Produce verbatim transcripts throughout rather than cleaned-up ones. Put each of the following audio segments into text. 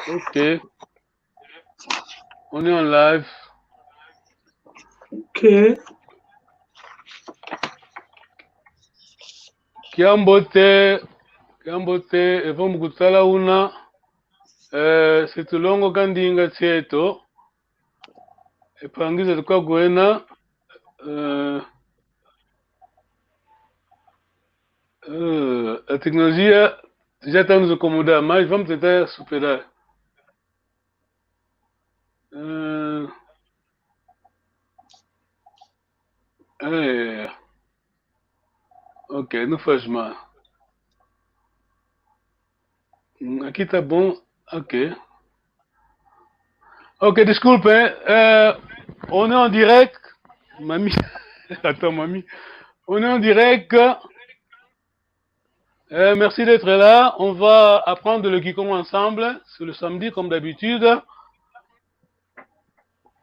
Ok. On est en live. Ok. Kiambote, kiambote, evo mu kutala una, eh, se tulongoka ndinga zieto, e mpangi zeto kwa kwena, eh, eh, a tecnologia já está nos incomodar, mas vamos tentar superar. Eh, eh, ok, não faz mal. Hum, aqui tá bom. Ok. Ok, desculpe, hein. Euh, on est en direct. Mamie. Attends, mamie. On est en direct. Euh, merci d'être là. On va apprendre le kikongo ensemble. C'est le samedi, comme d'habitude.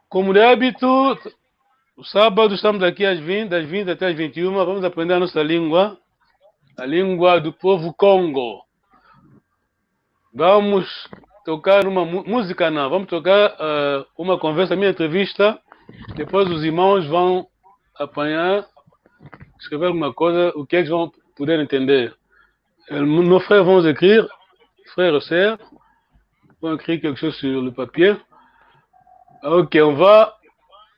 Como de hábito, sábado estamos aqui às vinte, das vinte até às vinte e uma. Vamos aprender a nossa língua, a língua do povo Kongo. Vamos tocar uma mu-, música, não. Vamos tocar, eh, uma conversa, minha entrevista. Depois os irmãos vão apanhar, escrever alguma coisa, o que eles vão poder entender. Eh, nos frères vont écrire, frères et sœurs, vont écrire quelque chose sur le papier. Ok, on va,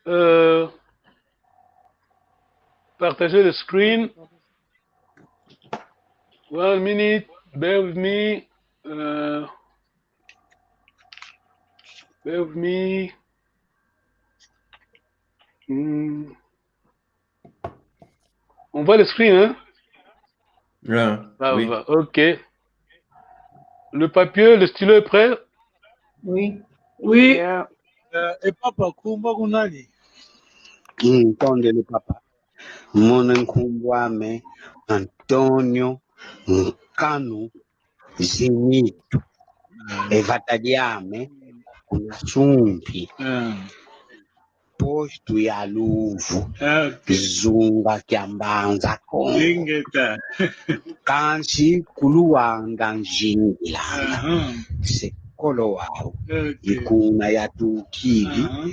euh, partager le screen. One minute, bear with me. Euh, bear with me. Hmm. On voit le screen, hein? Ah, Ça oui. va, ok. Le papier, le stylo est prêt? Oui. Oui. Eh, e papa, nkumbu aku nani? Mm, ntondele papa. Mono nkumbu ame Antonio Nkanu Zimitu. E vata diame kuna Sumpi. Ah, Posto ya Luvu. ah, ok. Zunga kia Mbanza Kongo. Ingeta. Kansi ku Luanda nzingilanga. Aha, Se kolo wau. ok. I kuna yatukidi, Aha,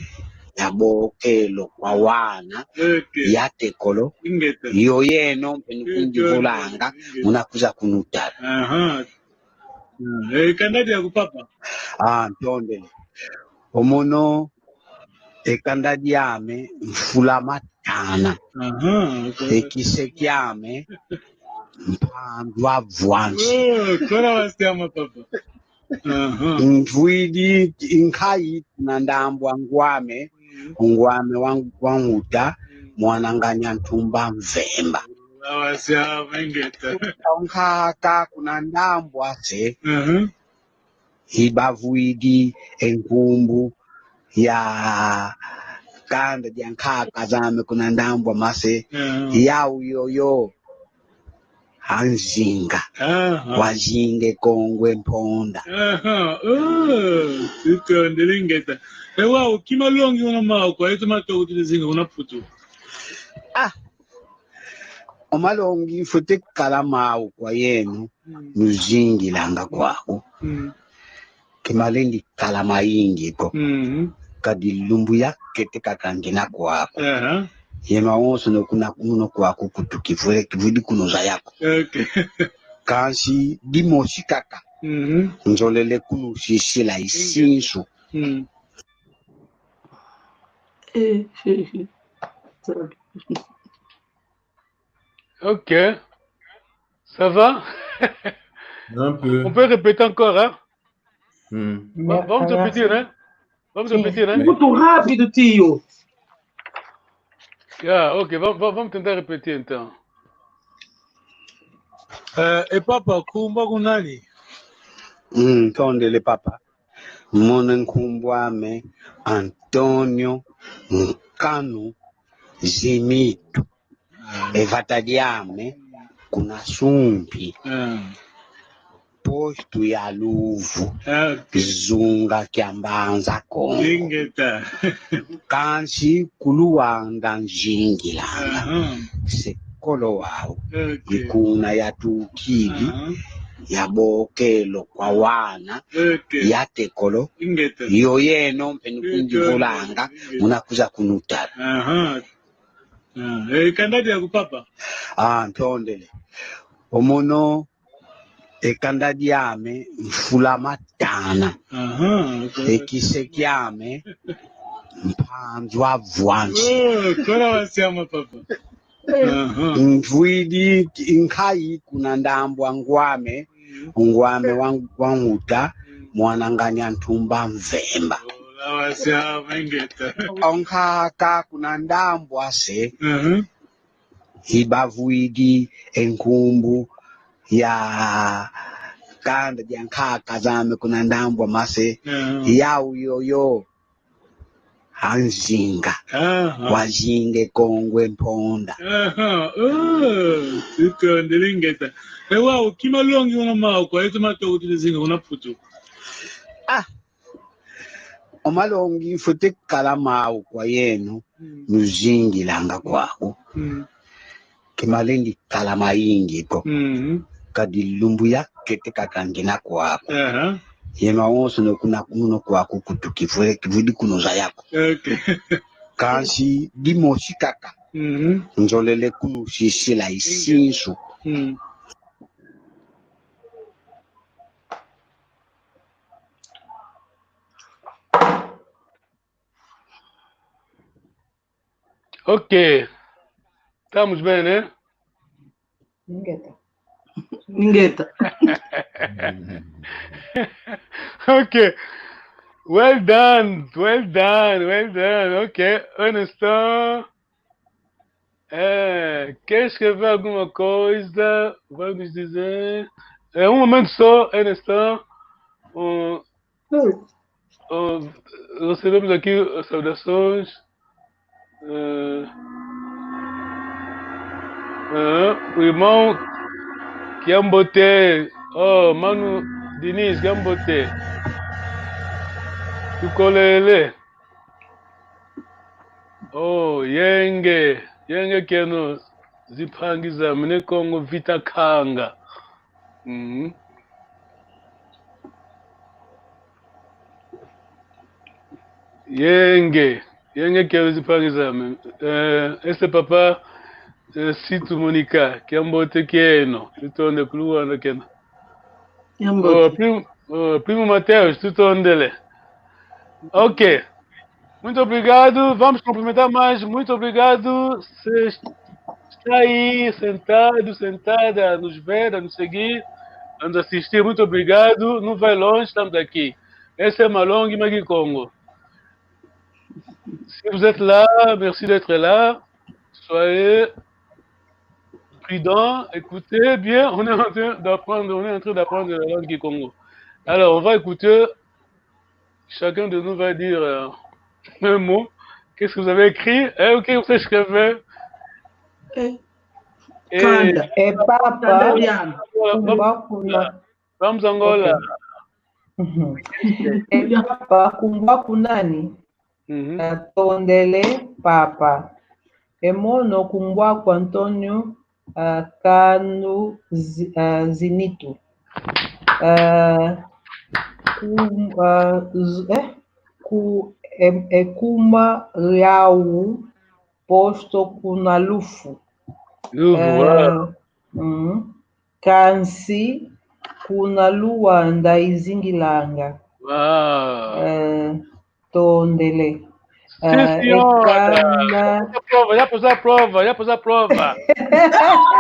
yabokelo kwa wana, ok. yatekolo, Ingeta. yo yeno mpe ni Ingeta. kundivulanga, Ingeta. muna kwiza kunutala. Aha. Ah, e kanda diaku papa? Ah, ntondele. O mono, e kanda diame Mfula Matana. Aha, ok. E kise kiame Mpandu a Vwansi. Oh, kola wasiama papa. Aha. Mvwidi nkayi na ndambu a ngwame, ngwame wa, wa nkuta, mwana ngani a Ntumba Mvemba. Wasiama ingeta. Nkaka kuna ndambu a se, Aha. i bavwidi e nkumbu ya kanda dia nkaka zame kuna ndambu a mase, Aha. yau yoyo a Nzinga. Aha. Wazinga e Kongo e mponda. Aha. Oh, itondele ingeta. E wau, ki malongi una mau kwa yeto matoko tuli zinga una Mputu? Ah. O malongi fwete kala mau kwa yeno, Mm. nuzingilanga kwaku. Mm. Ke malendi kala mayingi ko. Mm. Kadi lumbu yakete kaka ngina kwaku. Aha. Ye mawonsono kuna kuno kwaku kutu kivwele, kivwidi kuno zaya ko. Ok. Kansi dimosi kaka. Mhm. Nzolele kunu sisila i sinsu. Mm. Eh, eh, eh. Ok. Ça va? Un peu. On peut répéter encore, hein? Hmm. Va-, vamos repetir, hein? Vamos repetir, hein? Muito rápido, tio. Yeah, ok, vamos, vamos, vamos tentar repetir então. Eh, e papa, nkumbu aku nani? Mm, ntondele papa. Mono nkumbu ame Antonio Nkanu Zimitu. E vata diame kuna Sumpi. Ah. Posto ya Luvu. Ah, ok. Zunga kia Mbanza Kongo. Ingeta. Kansi ku Luanda nzingilanga. Aha. Se kolo wau. Ok. I kuna yatukidi, Aha. ya bokelo kwa wana, okay, ya tekolo. Ingeta. Yo yeno mpe ni kundivulanga, ingeta, muna kwiza kunutala. Aha. Ah, e kanda diaku, papa? Ah, ntondele. O mono e kanda diame Mfula Matana. Aha, okay. E kise kiame Mpanzu a Vwansi. Oh, kola wasiama, papa. Aha. Mvwidi nkayi kuna ndambu a ngw'ame, mm, ngw'ame wa, wa nkuta, mm, mwana ngani a Ntumba Mvemba. Oh, la wasiama, ingeta. O nkaka kuna ndambu a se, mhm, i bavwidi e nkumbu ya kanda dia nkaka zame kuna ndambu a mase, mhm, yau yoyo a Nzinga. Aha. Wa Nzinga e Kongo e mponda. Aha. Oh, tutondele, ingeta. E wau, nki malongi una mau kwa yeto matoko tuli zinga kuna Mputu? Ah, o malongi fwete kala mau kwa yeno, mm, nuzingilanga kwaku. Mm. Ke malendi kala mayingi ko. Mhm. Kadi lumbu yakete kaka ngina kwaku. Aha. Yeno awonsono kuna kuno kwaku kutu kivwe-, kivwidi kuno zaya ko. Okay. Kansi dimosi kaka. Mhm. Nzolele kulusisila i sinsu. Mm. Ok. Estamos bem, né? Ingeta. Ingeta. Ok. Well done, well done, well done. Ok, un instant. É, quer escrever alguma coisa? Vamos dizer. É um momento só, un instant. Um, Hum. Oh, recebemos aqui as saudações. Eh, eh, o irmão Kiambote. Oh, mano Diniz Kiambote. Tukolele. Oh, yenge. Yenge kieno. Zimpangi zame, Ne Kongo Vita Nkanga. Mhm. Yenge, yenge kieno zimpangi zame. Eh, esse papa, eh, Situ Monica, kiambote kieno, tutonde ku Luanda kieno. Kiambote. Oh, primo, oh, primo Mateus, tutondele. Ok. Muito obrigado. Vamos cumprimentar mais. Muito obrigado. Você está aí sentado, sentada, a nos ver, a nos seguir, a nos assistir. Muito obrigado. Não vai longe, estamos aqui. Esse é Malongi ma Kikongo. Si vous êtes là, merci d'être là. Soyez prudents, écoutez bien. On est en train d'apprendre, on est en train d'apprendre la langue kikongo. Alors, on va écouter. Chacun de nous va dire, euh, un mot. Qu'est-ce que vous avez écrit? Eh, ok, vous savez ce que je veux. Eh. Eh, kanda. E papa, kanda diame. Voilà, vamos, Kumbwa kuna. Vamos Angola. Ok. Mhm. E papa, Kumbwa kunani? Mhm. Eh, tondele, papa. E mono Kumbwa kwa Antonio, ah, Kanu Zi-, ah, Zinitu. Ah, kum-, ah, z-, eh, ku-, em-, e kuma yau posto kuna Lufu. Lufu, eh, voilà. Mm. Kansi kuna Luanda izingilanga. Wow. Eh, tondele. Sim, eh, senhora. E kanda. Já pôs a prova, já pôs a prova, já pôs a prova.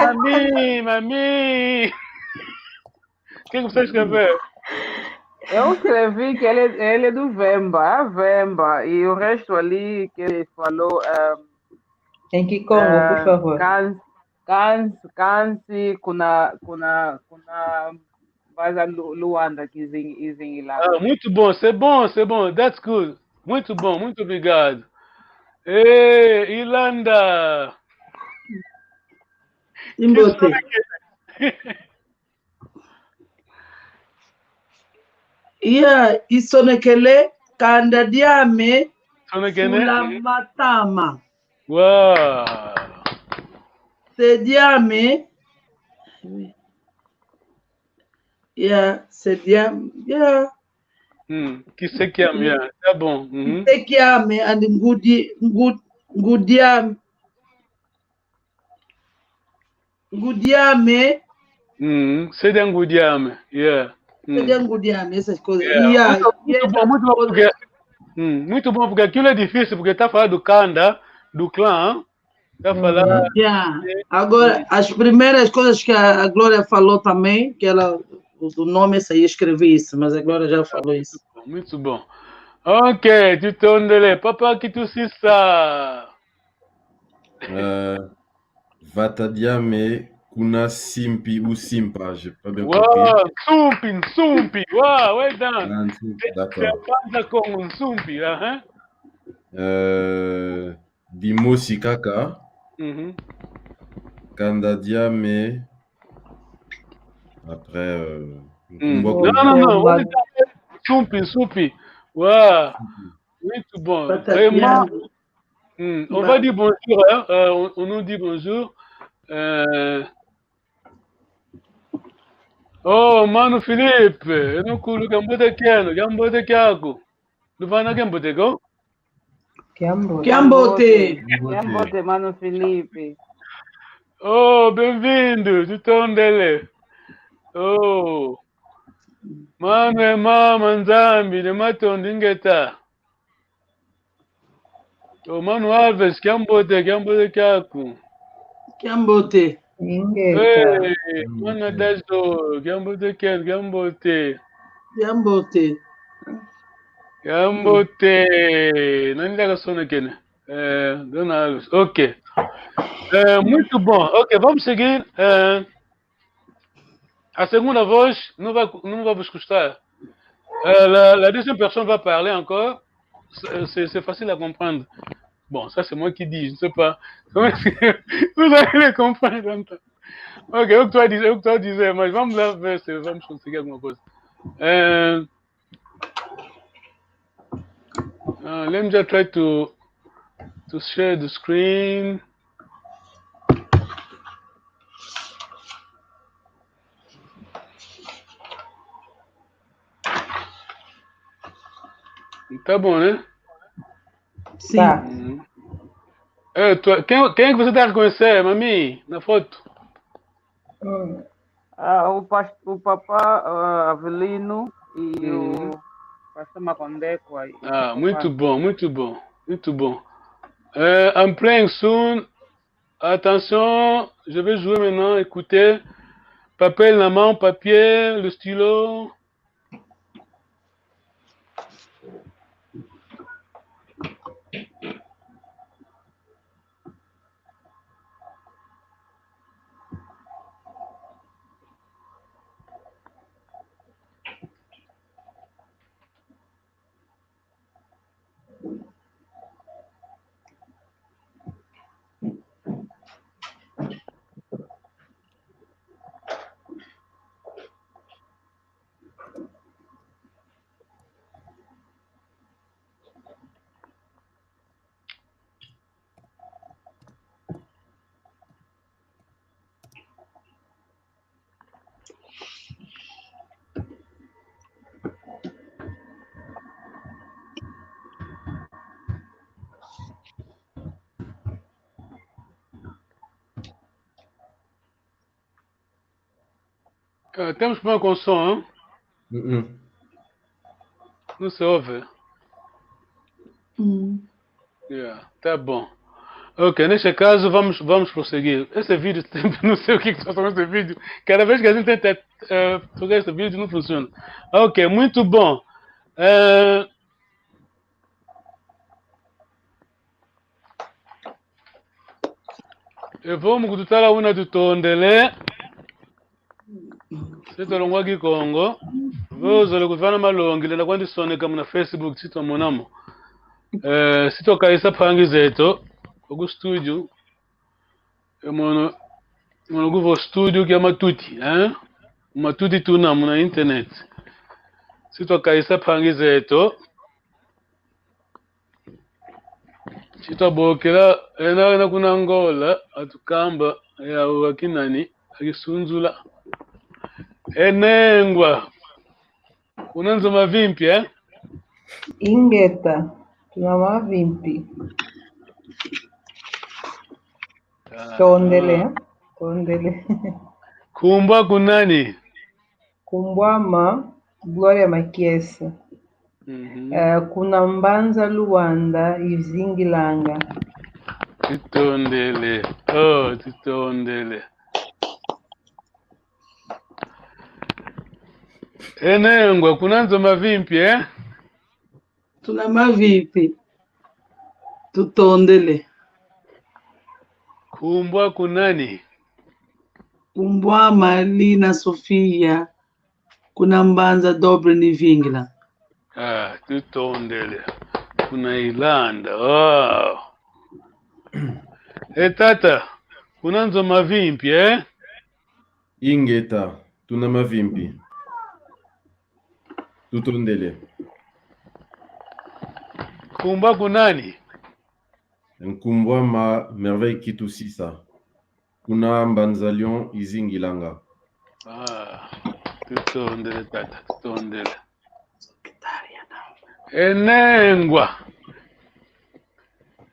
Mami, mami. O que que você escreveu? Eu escrevi que ele, ele é do Vemba, a Vemba, e o resto ali que ele falou, ah, em Kikongo, por favor. Kan-, Kans-, kansi kuna, kuna, kuna mbaza Lu-, Luanda kizing-, izingila. Ah, muito bom, c'est bon, c'est bon, that's good. Muito bom, muito obrigado. Eh, Ilanda. Imbote. Kisonekene. Iya, isonekene, kanda diame, sonekene. Fula Matama. Wow. Se diame, Yeah, c'est bien. Yeah. Hmm. Kisekiame, yeah. Tá bom. Mhm. Kisekiame and ngudi, ngud, ngudiame. Ngudiame. Mhm. Sedia ngudiame. Yeah. C'est Hmm. bien ngudiame, essas coisas. Yeah. Yeah, Muito, muito yeah, bom, muito bom, coisas. porque, hum, muito bom, porque aquilo é difícil, porque tá falando do kanda, do clã, tá falando. Yeah. Agora, as primeiras coisas que a, a Glória falou também, que ela, o, o nome, esse aí, escrevi isso, mas a Glória já falou isso. Muito bom. Ok, tutondele, papa Kitusisa. Euh, vata diame kuna simpi ou simpa, j'ai pas bien compris. Waouh, Nsumpi, Nsumpi, waouh, ouais, dan. Ah, Nsumpi, C'est d'accord. pas Kongo, Nsumpi, là, hein? Euh, dimosi kaka, Mhm. kanda diame. Après, euh, Hmm. bon, Non, non, non, on est d'accord. Nsumpi, Nsumpi. Waouh, muito bom. Vata Vraiment. diame. Hmm. On Bah. va dire bonjour, hein. Euh, on, on nous dit bonjour. Euh, oh, Mano Filipe, e nkulu, kiambote kieno, kiambote kiaku. Luvana kiambote ko? Kiambote. Kiambote. Kiambote, Mano Filipe. Oh, bem-vindo, tutondele. Oh, mano e mama, Nzambi ne matondo, ingeta. Oh, mano Alves, kiambote, kiambote kiaku. Kiambote. Ingeta. Eh, mwana Dazo, kiambote kieno, kiambote. Kiambote. Kiambote. Nani diaka sonekene? Eh, Dona Alves. Ok. Eh, muito bom. Ok, vamos seguir. Eh, a segunda voz não vai, não vai vos custar. Euh, la, la deuxième personne va parler encore. C'est, c'est, c'est facile à comprendre. Bon, ça c'est moi qui dis, je ne sais pas. Comment est-ce que vous allez le comprendre comme ça? Ok, donc toi disais, donc toi disais, moi, vamos lá ver se vamos conseguir alguma coisa. Euh, uh, let me just try to to share the screen. Tá bom, né? Sim. Tá. Mhm. Eh, toi, quem, quem é que você tá reconhecendo, mami, na foto? Hum. Ah, o, pas- o papá ah, Avelino e Uhum. o pastor Macondé aí. Ah, muito bom, muito bom, muito bom. Euh, I'm playing soon. Attention, je vais jouer maintenant. Écoutez, papel na mão, papier, le stylo. Ah, temos problema com som, hein? Mm-mm. Não se ouve. Hum. Yeah, tá bom. Ok, neste caso vamos, vamos prosseguir. Esse vídeo sempre, não sei o que que está com esse vídeo. Cada vez que a gente tenta eh, trocar esse vídeo, não funciona. Ok, muito bom. Eh, evo mu kututala una tutondele. Se tulongwa Kikongo. Vo zole kuvana malongi, lenda kwandi soneka muna Facebook, si twamona mo. Eh, si twakayisa mpangi zeto oku studio. E mono, mono kuvo studio kia matuti, eh? Matuti tuna muna internet. Si twakayisa mpangi zeto. Si twabokela, ena, ena kuna Angola, atukamba, ya wa kinani, akisunzula. E nengwa. Kuna nzo mavimpi, eh? Ingeta. Tuna mavimpi. Ah. Tondele. Tondele. Nkumbu aku nani? Nkumbu ame Gloria Makiese. Mhm. Eh, kuna mbanza Luanda izingilanga. Tutondele. Oh, tutondele. E nengwa, kuna nzo mavimpi, eh? Tuna mavimpi. Tutondele. Nkumbu aku nani? Nkumbu ame Lina Sofia. Kuna mbanza Dobre ni vingila. Ah, tutondele. Kuna Ilanda. Oh. E tata, kuna nzo mavimpi, eh? Ingeta, tuna mavimpi. Tutondele. Nkumbu aku nani? Nkumbu ame Merveille Kitusisa. Kuna mbanza Lyon izingilanga. Ah, tutondele tata, tutondele. E nengwa.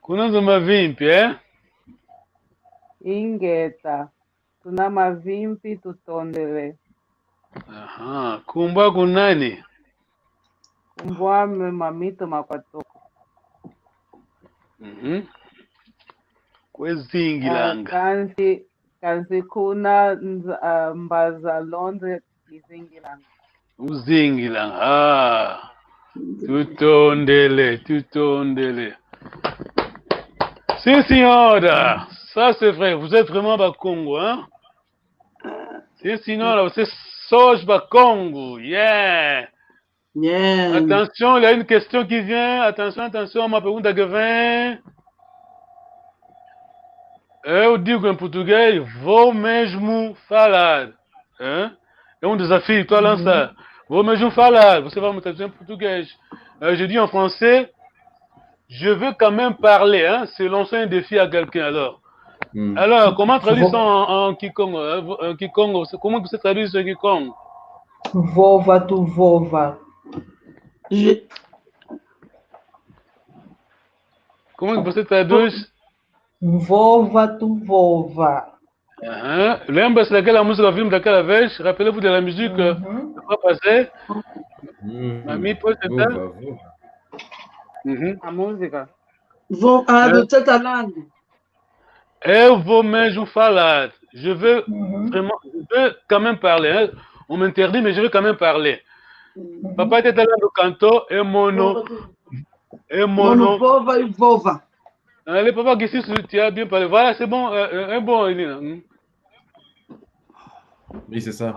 Kuna nzo mavimpi, eh? Ingeta. Tuna mavimpi, tutondele. Aha, nkumbu aku nani? Nkumbu ame Mamito Makwatoko. Mhm. Kwe zingilanga. Ah, kansi, kansi kuna nza-, ah, mbanza Londres izingilanga. Uzingilanga. Ah. Tutondele, tutondele. Sim, senhora. Ça, c'est vrai. Vous êtes vraiment Bakongo, hein? Sim, senhora. Vous êtes sós Bakongo. Yeah. Yeah. Attention, il y a une question qui vient. Attention, attention, uma pergunta que vem. Eu digo em português, vou mesmo falar. Hein? É um desafio que estou a lançar. Vou mesmo falar. Você vai me traduzir em português. Euh, je dis en français, je veux quand même parler, hein? C'est lancer un défi à quelqu'un, alors. Hmm. Alors, comment traduire ça en, en kikongo, hein? En kikongo, c'est, comment que você traduz en kikongo? Vova tu vova. Je- Comment que você traduz? Vova tu vova. Aham. Lembra-se daquela música que ouvimos daquela vez? Rappelez-vous de la musique, euh, que foi passée? Hum. Mami, pode tentar? Vova, vova. Uhum. A música? Vou, ah, é. Do Tetalando. Eu vou mesmo falar. Je veux vraiment, je veux quand même parler, hein. On m'interdit, mais je veux quand même parler. Uhum. Papa Tetalando cantou, e mono, vova tu. E mono. Mono vova e vova. Allez, papa Gessis, tu as bien parlé. Voilà, c'est bon, euh, euh, un bon, Elina. Hmm. Oui, c'est ça.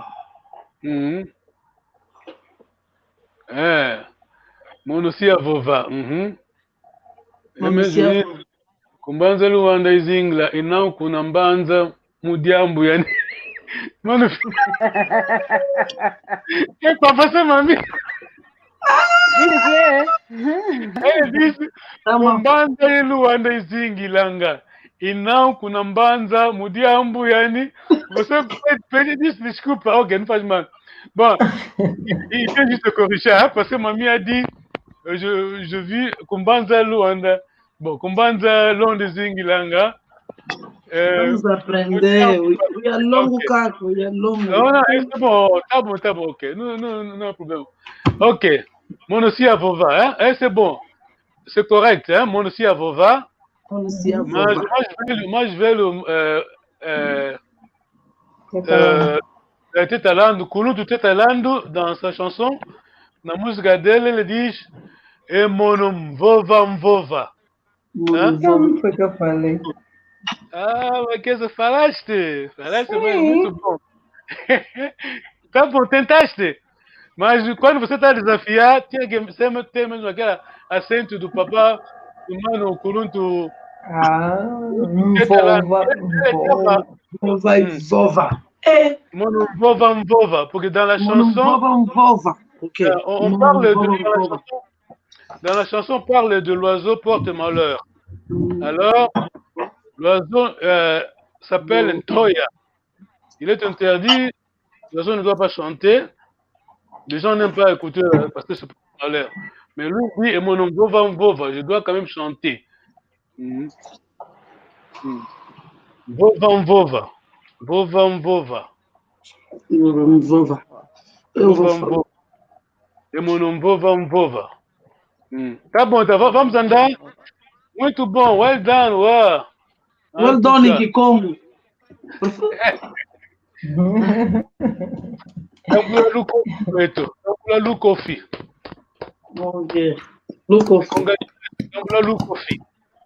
Mhm. Eh, mono si ya vova. Mhm. Mono si ya vova. Ku mbanza Luanda izingila, e nau kuna mbanza mu diambu yani. Mano. Eh, papa, c'est mamie. Diz que é. Eh, diz, ku mbanza ye Luanda izingilanga, e nau kuna mbanza mu diambu yani. Você pede, pede des-, desculpa. Ok, não faz mal. Bon, il, il vient juste corriger, hein, parce que mamie a dit, euh, je, je vis ku mbanza Luanda. Bon, ku mbanza Luanda izingilanga. Euh, vamos aprender. Mu diambu. Oui, il y a longo, ok. Kako, il y a longo. Non, non, eh, c'est bon, tá bom, tá bom, ok. Non, non, non, non, problème. Ok. Mono si ya vova, hein? Eh, c'est bon. C'est correct, hein? Mono si ya vova. Mono si ya vova. Moi, moi, je vais le, moi, je vais le, euh, euh, Tetalando. Euh, euh, Tetalando, kuluntu Tetalando, dans sa chanson, na música dele, ele diz, e mono mvova mvova. Hein? Então, foi o que eu falei. Ah, mas que você falaste? Falaste, mas muito bom. Tá bom, tentaste. Mas quando você tá a desafiar, tinha que ser, ter mesmo aquele acento do papá, do mano, kuluntu. Ah, mvova, mvova. Mvova e vova. É. Mono mvova mvova, porque dans la chanson, mvova mvova. Ok. Euh, on, on parle de, dans la chanson, dans la chanson, on parle de l'oiseau porte-malheur. Alors, l'oiseau, euh, s'appelle Ntoya. Il est interdit Jason ne doit pas chanter. Les gens n'aiment pas écouter euh, parce que c'est pour parler. Mais lui dit, e mono mvova mvova, je dois quand même chanter. Mhm. Mhm. Mvova mvova. Mvova mvova. Mvova mvova. Mvova mvova. E mono mvova mvova. Mm. Tá bom, então va- vamos andar. Muito bom, well done, ué. Well done, Kikongo. Tambula Lukofi, Beto. Tambula Lukofi. Ok. Lukofi. Tambula Lukofi.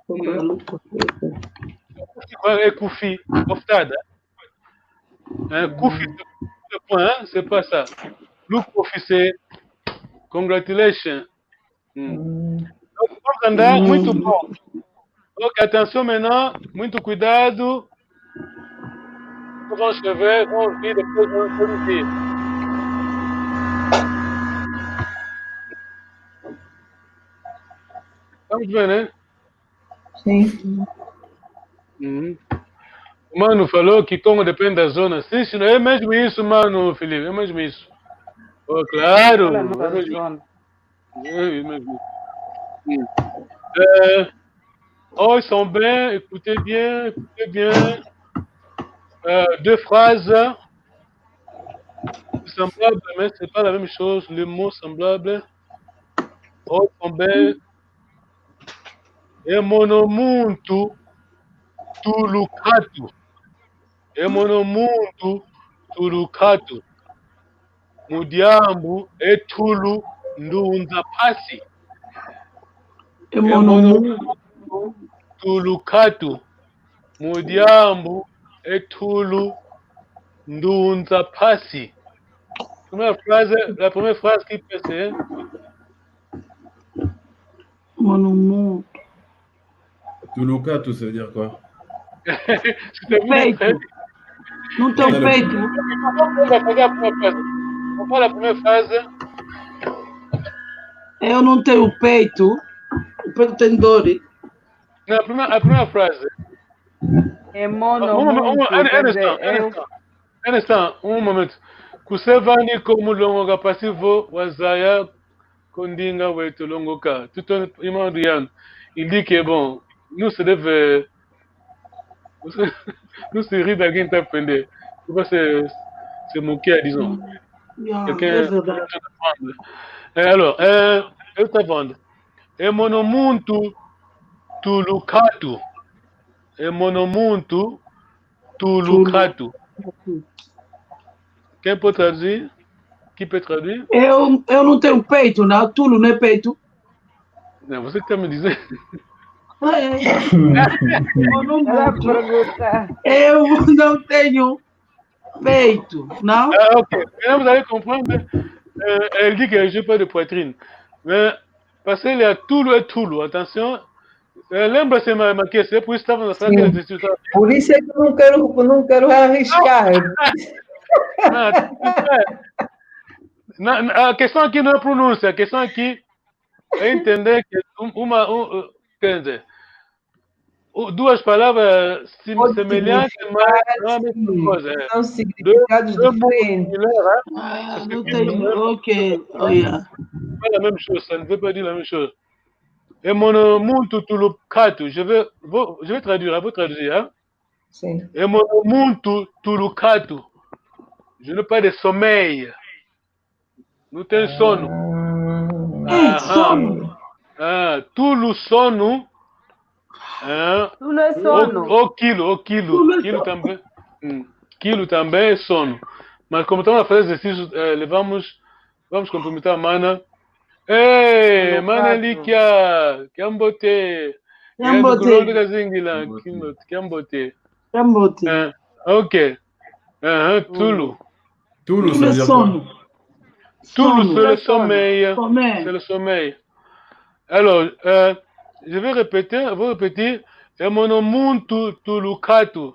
Lukofi. Kufi, quoi, é kufi, koftada. Hein, kufi, c'est le point, hein, c'est pas ça. Lukofi, c'est congratulations. Hmm. Donc, vamos andar, muito bom. Ok, attention maintenant, muito cuidado. Vamos chever, vamos vir depois, vamos conduzir. Estamos bem, né? Sim. Uhum. O mano falou que Congo depende da zona. Sim, senhor. É mesmo isso, mano, Felipe. É mesmo isso. Oh, claro. É mesmo isso. É mesmo isso. Hum. Euh, oh, ils sont bien. Écoutez bien. Écoutez bien. Euh, deux phrases. Semblables, mais c'est pas la même chose. Les mots semblables. Oh, ils sont bien. E mono muntu tulu nkatu. E mono muntu tulu nkatu. Mu diambu e tulu ndunza mpasi. E mono muntu tulu nkatu. Mu diambu e tulu ndunza mpasi. Première phrase, la première phrase qui peut se Mono muntu. Tulu nkatu, ça veut dire quoi? C'était vous. Peito. Não tenho peito. On va la première phrase. On va la première phrase. Eu não tenho peito. O peito tem dor. La première, la première phrase. E mono Un moment, un muntu, moment, un, un quer dizer, instant, un eu instant. Un instant, un moment. Kusevani ko mu longoka mpasi vo wazaya ko ndinga weto longoka. Tuto imadu yan. Il dit que bon, nous se devons, nous se ri da ginta pende. Faut pas se, se moquer, disons. Yeah, Quelqu'un é verdade. Eh, alors, euh, eu tava onde? E mono muntu tulu nkatu. E mono muntu tulu nkatu. Quem pode traduzir? Qui peut traduire? Eu, eu não tenho peito, não. Tulu não é peito. Não, você que tá me dizendo. É. Mono ela muntu. Pergunta. Eu não tenho peito, não? Ah, ok. Maintenant, vous allez comprendre. Euh, elle dit que j'ai pas de poitrine. Mais parce qu'il y a tulu e tulu, attention. Euh, lembra-se, ma, ma question, por isso estava na sala Sim. que ela disse, Por isso é que eu não quero, não quero arriscar. Ah, tudo bem. Na, na, a questão aqui não é pronúncia, a questão aqui é entender que um- uma, um, uh, quer dizer, o- duas palavras sim- Pode semelhantes, mas não é a mesma significar, coisa. É. São significados Dois mots diferentes. similaires, hein? Ah, não tenho. Ok, oh yeah. C'est pas la même chose, ça ne veut pas dire la même chose. E mono muntu tulu nkatu, je vais, vous- je vais traduire, à vous traduire, hein? Sim. E mono muntu tulu nkatu. Je n'ai pas de sommeil. Não tenho sono. Ah, É, sono. Ah, tulu sono. Ah, Tulu é sono. o, o kilu, o kilu. Tulu é Kilu sono. também. Hum, kilu também é sono. Mas como estamos a fazer exercício, eh, levamos, vamos cumprimentar a mana. Ei, Tulu mana nkatu. Likia, kiambote. Kiambote. Kiambote. Kiambote. Kiambote. Ah, ok. Aham, tulu. Tulu, ça Tulu veut é dire quoi? sono. Tulu, Sono. c'est le sommeil. C'est Sommeil. Le sommeil. Alors, euh, je vais répéter, vous répétez. E mono muntu tulu nkatu.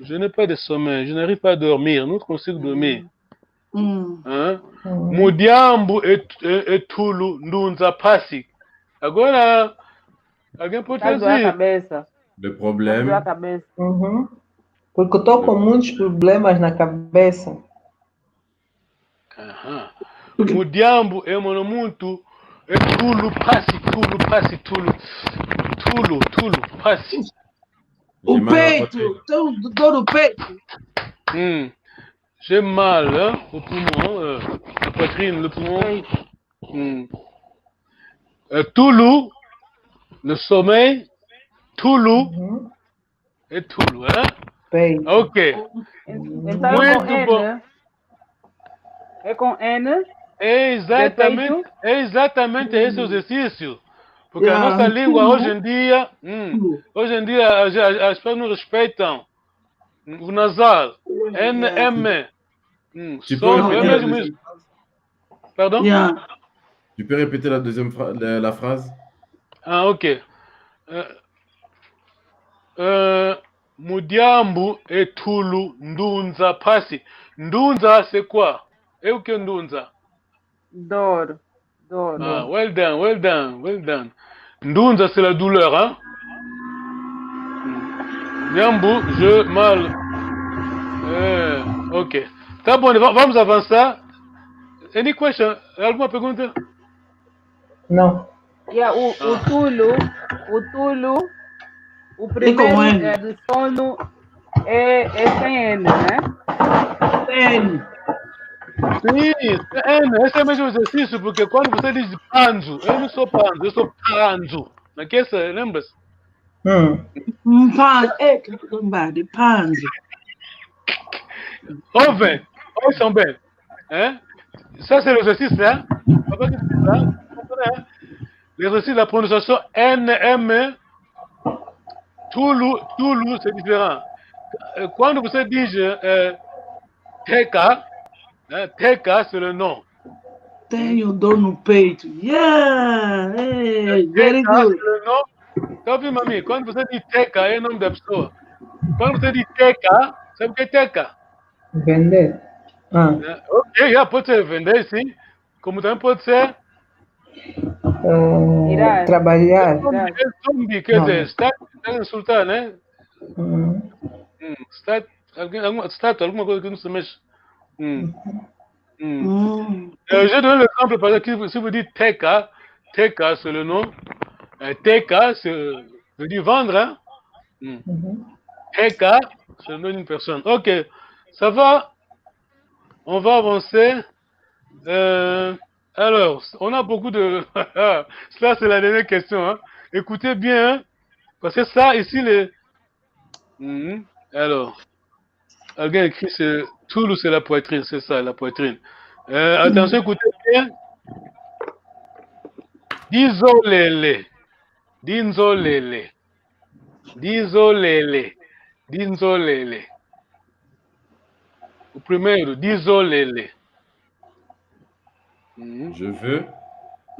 Je n'ai pas de sommeil, je n'arrive pas à dormir. Nous, on sait dormir. Hum. Hein? Mu diambu e, e, e tulu ndunza mpasi. Agora, alguém pode Tá doendo a traduzir? Cabeça. Le Tá problème. doendo a Cabeça. Uhum. Porque eu tô com muitos problemas na cabeça. Aha. Mu diambu, e mono muntu, e tulu mpasi, tulu mpasi, tulu, tulu, tulu mpasi. J'ai O mal à la peito, poitrine. Dor, dor no peito. Hmm. J'ai mal, hein, au poumon, euh, la poitrine, le poumon. Hmm. Euh, tulu, le sommeil, tulu Mhm. et tulu, hein? Bem. Ok. Então Muito é com bom. N. É com N. É exatamente, Perfeito. É exatamente esse o exercício. Porque a Yeah, nossa língua tulu. Hoje em dia, hum, hoje em dia as, as, as pessoas não respeitam o nasal. N M. Hum, Tu só peux é répéter la mesmo deuxième isso. Pardon? Yeah. Tu peux répéter la deuxième fra- la, la phrase? Ah, ok. Euh, euh, mu diambu e tulu ndunza mpasi. Ndunza, c'est quoi? É o que ndunza? Dor. Dor. Ah, well done, well done, well done. Ndunza, c'est la douleur, hein? Diambu, j'ai mal. Euh, ok. Tá bom, va- vamos avançar. Any question? Alguma pergunta? Não. Yeah, o, o tulu, o tulu, o É com primeiro N. É do sono é, é sem N, né? N. Sim, é, esse é o mesmo exercício, porque quando você diz panzu, eu não sou panzu, eu sou panzu. Não é que essa, lembra-se? Hum. Mpa, é, caramba, de panzo. Ouvem, ouçam bem. Hein? Ça, c'est l'exercice, hein? Vous comprenez, hein? L'exercice de la prononciation N M, tulu, tulu, c'est différent. Euh, Quand vous dites euh, teka, hein, teka, c'est le nom. Tenho dor no peito. Yeah! Hey, very Teka, good. c'est le nom. T'as vu, mamie, quand vous dites teka, é nome da pessoa. Quand vous dites teka, sabe o que é teka? Vender. Ah, Né? Ok, já pode ser vender, sim. Como também pode ser eh, Tirar. Trabalhar. Tirar. é zombie, quer Não. Dizer, está, está a insultar, né? Hum. Hum, está, alguém, alguma, estátua, alguma coisa que não se mexe. Hum, hum. Hum. Euh, je donne l'exemple, par exemple, si vous dites teka, teka, c'est le nom. Euh, teka, c'est veut dire vendre, hein? Hum. Mhm. Teka, c'est le nom d'une personne. Ok, ça va. On va avancer. Euh, alors, on a beaucoup de... Ça, c'est la dernière question, hein. Écoutez bien, hein, parce que ça, ici, les... Mhm. Alors, alguém écrit, c'est tulu, c'est la poitrine, c'est ça, la poitrine. Euh, attention, écoutez bien. Dizolele. Dinzolele. Dinzolele. Dinzolele. O primeiro, dizolele. Mhm. Je veux.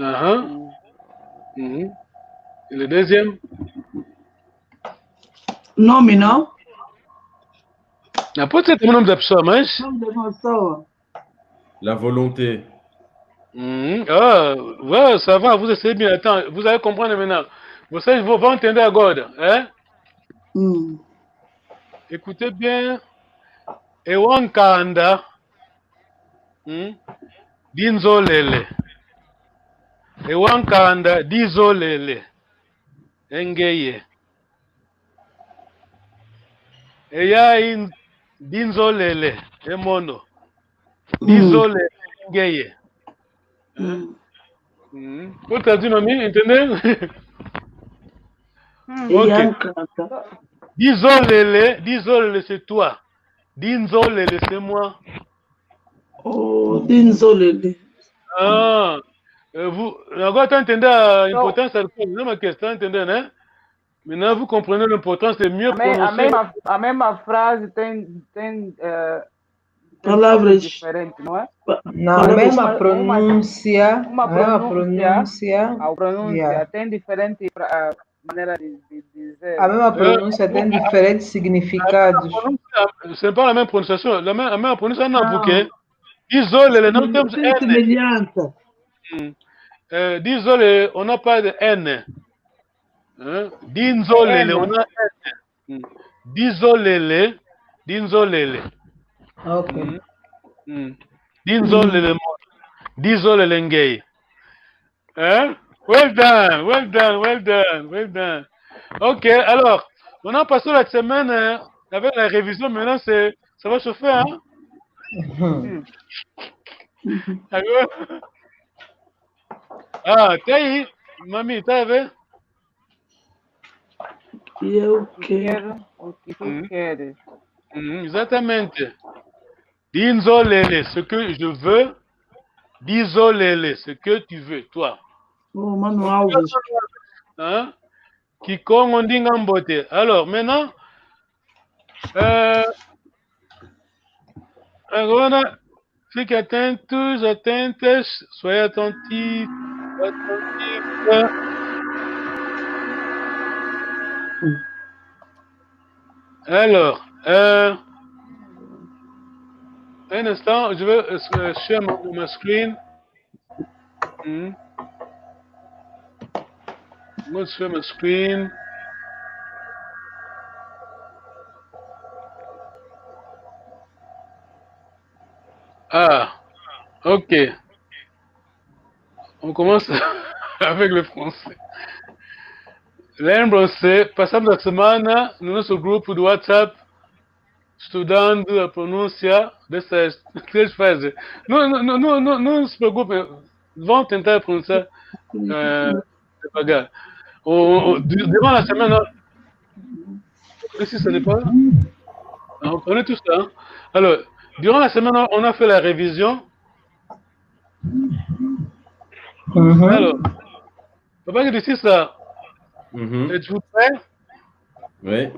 Aham. Mhm. E o deuxième? Nome não? Não, pode ser também o nome da pessoa, mas... Nome da pessoa. La volonté. Mhm. Ah, ouais, ça va, vous essayez bien. Attends, vous allez comprendre maintenant. Vocês vão vão entender agora, hein? Hum. Écoutez bien. E wankanda. Hmm? Dinzolele. E wankanda, dizolele. E ngeye. E yayi, dinzolele. E mono. Dizolele. E ngeye. Hum. Hmm. Pode traduzir, mamie, entendeu? Hum. E Ok. wankanda. Dizolele, dizolele, c'est toi. Dinzolele, c'est moi. Oh, dinzolele. Ah, euh, vous, agora tá entendendo a importância do povo, não é uma questão, entendeu, né? Maintenant, vous comprenez l'importance de mieux A, me, a, prononcer. mesma, a mesma frase tem, tem eh, tem Palavras. Diferente, não é? Não, a Palavras. mesma Uma- pronúncia. uma A mesma pronúncia. pronúncia. A pronúncia Yeah. Tem diferente pra- ah, maneira de, de dizer. A mesma pronúncia tem diferentes significados. C'est pas la même prononciation. La même, la même prononciation, non, Ah. Porque dizolele, não temos Tem N. Semelhança. Hmm. Euh, dizolele, on n'a pas de N. Hein? Dinzolele, N. On a N. Hmm. Dizolele, dinzolele. Ok. Hmm. Hmm. Di nzolele mo-, di nzolele ngeye. Hein? Well done, well done, well done, well done. Ok, alors, on a passé la semaine, hein, avec la révision. Maintenant, c'est, ça va chauffer, hein? Allô? Ah, taille, mamie, t'avais? Yeah, ok. Quero o que tu Hum. queres. Mhm, exatamente. Di nzolele, ce que je veux. Di nzolele, ce que tu veux, toi. Oh, mano Alves. Hein? Kikongo ndinga mbote. Alors, maintenant, euh, agora, fiquem atentos, atentas, soyez attentifs, attentifs. Alors, euh, un instant, je vais euh, share mon, mon screen. Hmm. Moi, je fais ma screen. Ah, ok. On commence avec le français. Lembram-se, passamos a semana no nosso grupo do WhatsApp, estudando a pronúncia dessas três frases. Não, não, não, não, não, não se preocupem, vão tentar pronunciar euh, devagar. On- on- du- durant la semaine, hein, ici, ce n'est pas. On connaît tout ça, hein. Alors, durant la semaine, on a fait la révision. Mhm. Alors, Papa Ngidisis, Mhm. êtes-vous prêt? Oui.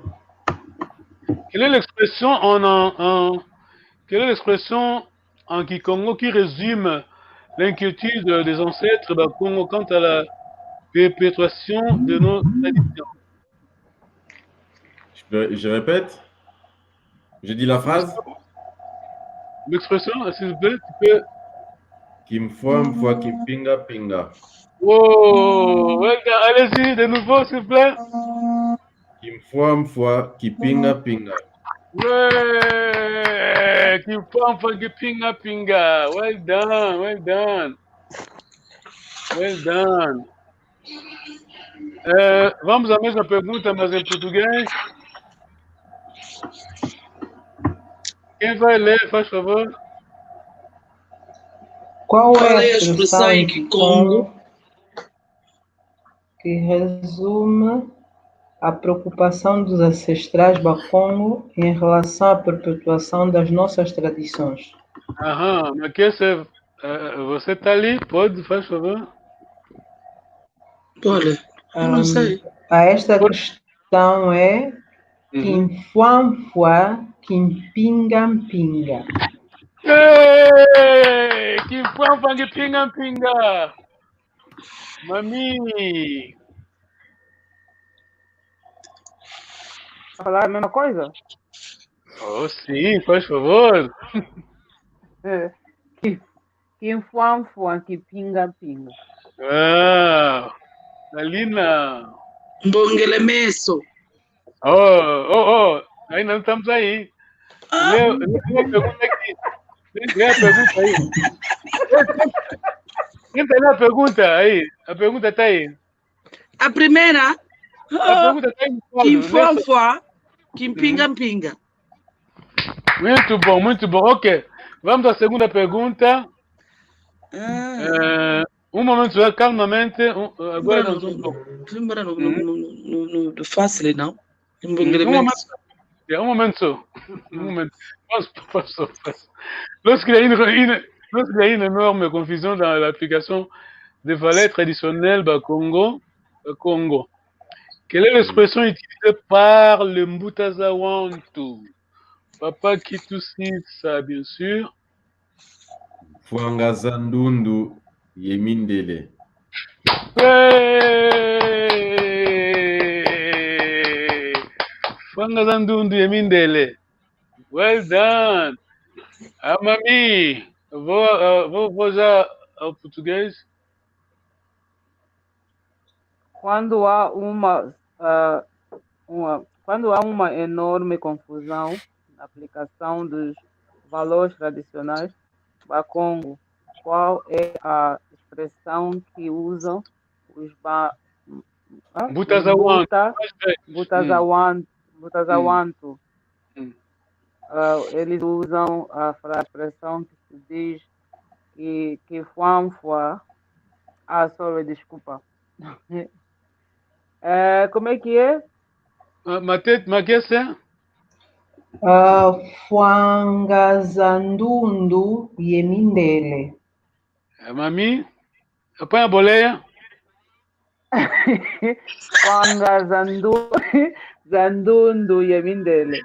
Quelle est l'expression en, en, en- quelle est l'expression en kikongo qui résume l'inquiétude des ancêtres Bakongo quant à la perpétuation de nos traditions? Je, peux- je répète. Je dis la phrase. L'expression, s'il vous plaît, tu peux. Kimfwa mfwa kimpinga pinga. Oh, well done. Allez-y de nouveau, s'il vous plaît. Kimfwa mfwa kipinga pinga. Ouais, kimfwa mfwa kipinga pinga. Well done, well done. Well done. Eh, vamos à mesma pergunta, mas em português. Quem vai ler, faz favor? Qual Qual é a é a expressão expressão em em Kikongo Kikongo que resume a preocupação dos ancestrais Bakongo em relação à perpetuação das nossas tradições? Aham, mas que você, eh, você tá ali, pode, faz favor. Olha, eu não Ahm, sei. A esta questão é Uhum. Kimfwa mfwa kimpinga pinga. Hey! Kimfwa mfwa kimpinga pinga. Mami. Falar a mesma coisa? Oh, sim, faz favor. É. Ki- Kimfwa mfwa kipinga pinga. Ah, Alina. Mbongele meso. Oh, oh, oh. Ainda não estamos aí. Ah, Lê, lê, lê a pergunta aqui. Lê a pergunta aí. Tenta ler a pergunta aí. A pergunta tá aí. a primeira. A pergunta tá aí no quadro. Lê só. Kimfwa mfwa kimpinga pinga. Muito bom, muito bom. Ok. Vamos à segunda pergunta. Ah, Eh, um momento, só, calmamente. Um, agora não, não, um pouco. Lembra no, Uhum. no, no, no, no fácil, não? Uhum. Mbongele Um momento. meso. É, um momento só. Um momento. Posso, posso, posso. Lorsqu'il y a une, une- lorsqu'il y a une énorme confusion dans l'application des valeurs traditionnelles Bakongo, Bakongo, quelle est l'expression utilisée par les Mbuta za Wantu? Papa Kitusisa, bien sûr. Fwanga za ndundu ye mindele. Hey! Fwanga za ndundu ye mindele. Well done. Ah, mami, vou, ah, vou, vou já ao português. Quando há uma, ah, uma, quando há uma enorme confusão na aplicação dos valores tradicionais, Bakongo, qual é a expressão que usam os ba... ah, Mbuta os za wantu. Mbuta, mbuta za wantu, mbuta za wantu. Ah, eles usam a fra-, expressão que se diz que, que fanfwa. Ah, sorry, desculpa. É, como é que é? Ah, Matete, Makese? Ah, fwanga za ndundu ye mindele. Eh, mami, apa ya boleya? Fwanga za ndu-, za ndundu ye mindele.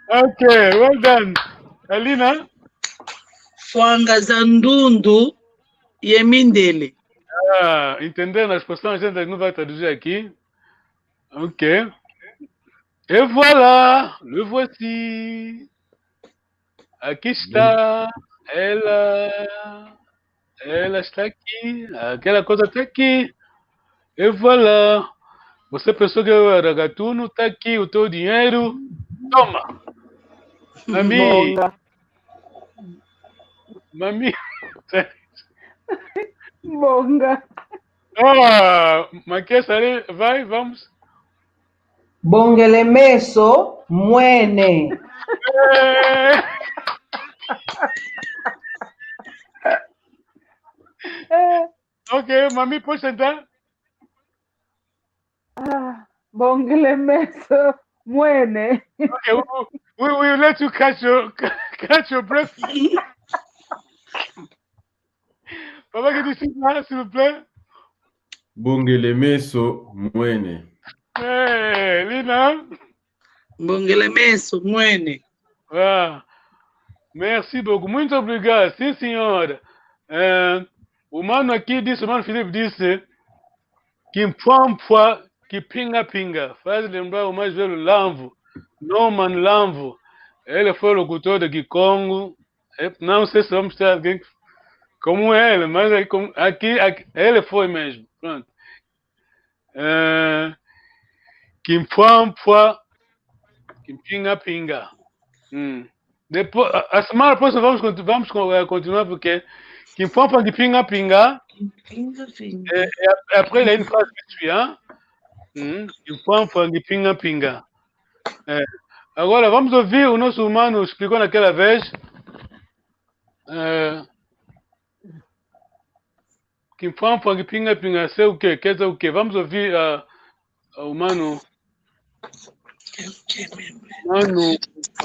Okay, well done. Alina? Fwanga za ndundu ye mindele. Ah, entendeu? Nós passamos, a gente não vai traduzir aqui. Ok. Et voilà, le voici. Aqui está. Ela, ela está aqui. Aquela coisa está aqui. Et voilà. Você pensou que eu era gatuno? Tá aqui o teu dinheiro. Toma. Mami. Bonga. Mami. Bonga. Ah, Makese, allez, vai, vamos. Bongele meso, mwene. Eh. Eh. Ok, mami, poxa, então. Ah, bongele meso, mwene. Okay, we, we, we will let you catch your, catch your breath. Papa Kidisima, s'il vous plaît. Bongele meso, mwene. Eh, Lina. Bongele meso, mwene. Ah, merci beaucoup. Muito obrigado. Sim, senhora. Eh, o mano aqui disse, o mano Filipe disse, kimpwampwa, kimpingapinga. Faz lembrar o mais velho Lanvo, Norman Lanvo. Ele foi locutor de Kikongo. Eh, não sei se vamos ter alguém como ele, mas é como, aqui, aqui, ele foi mesmo. Pronto. Eh, kimpwampwa, kimpingapinga. Hum. Depois, a, a semana próxima vamos, conti-, vamos con-, eh, continuar, porque kimpwampwa, kimpingapinga. Kimpingapinga. Eh, eh, après, il y a une phrase que tu as. Hum. Kimpwampwa, kimpingapinga. Eh, agora, vamos ouvir o nosso mano explicou naquela vez. Eh, kimpwampwa, kimpingapinga, c'est o quê? Quer dizer o quê? Vamos ouvir, ah, ah, o mano. Mano,